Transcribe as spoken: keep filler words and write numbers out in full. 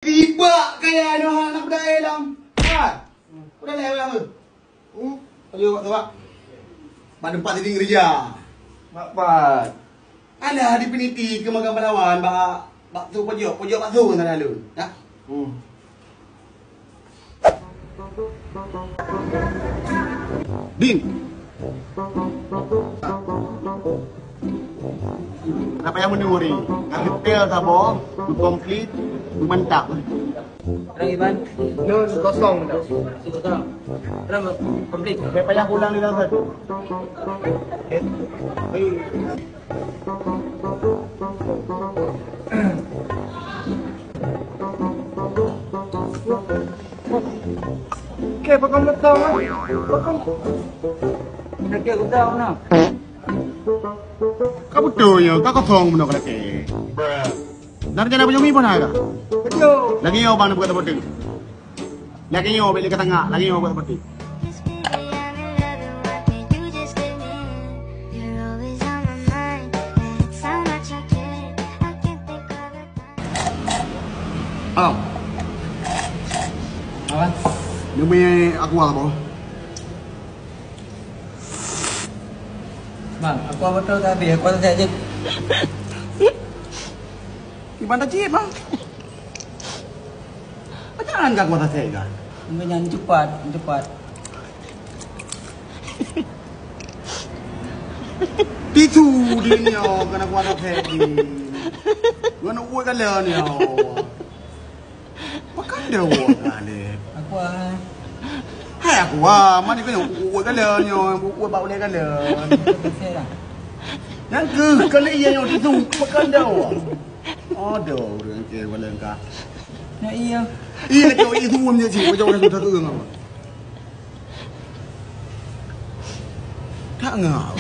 Tibak kaya nyoe hana beudae lom. Ha. Udah lewat apa? Hmm? Ayo, Pak Tuan. Bak tempat siding kerja. Mak Pat. Alah, di peniti ke makan pahlawan, bak, bak tu pojok, pojok bak tu sana lalu. Ya? Hmm. Ding. Kenapa yang menuri? Ngambil tel saboh, komplit, mantap. Orang Iban? Nun kosong dah. Kosong. Orang komplit. Saya payah pulang di dalam satu. Oke, pakon beutôi, pakon. Lagèe udah, nah. Ka beutôi nyoe, ka kosong bunoe ka lakèe. Nah, rencana bak Yumi peue na ka? Beutôi. Lagèe nyoe bang, buka tempat tu. Lagèe nyoe, bèk lé ka tangah, lagèe nyoe buat seperti. Halo. Apa? Demi aku apa? Bang, aku apa tu tak habis, aku tak cek. Gimana cik, bang? Pacaran ka kuasa saya kan? Enggak, jangan cepat, cepat. Tisu di nyoe kena kuasa saya di. Guna uwe kalian ya. Pakai dia uwe kali. Aku ah. Hai aku ah, mana kena uwe kalian nyoe, uwe bak uleh kalian. Saya lah. Yang ke kali iya nyoe tisu pakai dia uwe. Ada orang ke balengka. Ya iya. Iya, kau itu pun je sih, macam orang sudah tu ngapa? Tak ngau.